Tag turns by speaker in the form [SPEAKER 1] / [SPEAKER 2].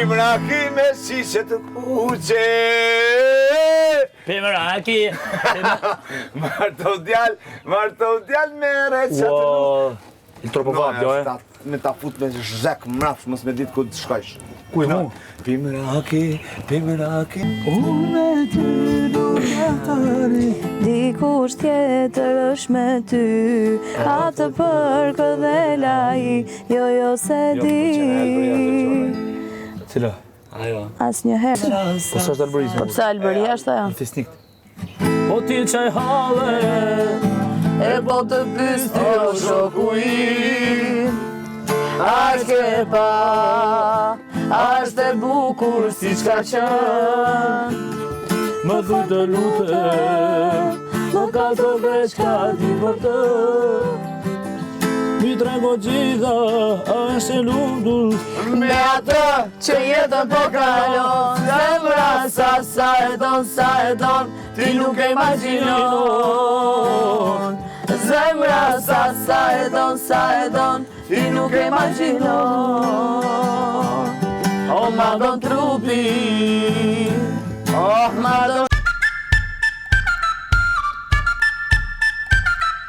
[SPEAKER 1] Pim raki me shishe të kuqe.
[SPEAKER 2] Pim raki.
[SPEAKER 1] Marto djal, marto djal merre që të
[SPEAKER 2] nuk. Il troppo Fabio, eh.
[SPEAKER 1] Me ta fut me zhek mrapsh, mos me ditë ku të shkojsh.
[SPEAKER 2] Ku e mu?
[SPEAKER 1] Pim raki, pim raki.
[SPEAKER 3] Unë me ty nuk jetoj. Dikush tjetër është me ty Atë përkëdhel ai Jo, jo s'e
[SPEAKER 2] jo,
[SPEAKER 3] di
[SPEAKER 2] Cila? Ajo.
[SPEAKER 3] Asnjëherë.
[SPEAKER 2] Po s'është Albëri?
[SPEAKER 3] Po pse Albëri është ajo?
[SPEAKER 2] Fisnik. Po ti qaj halle
[SPEAKER 3] E po të pys ty o shoku im A s'ke pa A është e bukur siç ka qënë
[SPEAKER 2] Më thuj të lutem Më kallzo veç çka di për të M'i trego gjitha është e lumtur
[SPEAKER 3] Me atë që jetën po kalon Zemra sa sa e don, sa e don Ti nuk e imagjinon Zemra sa sa e don, sa e don Ti nuk e imagjinon O ma don trupi.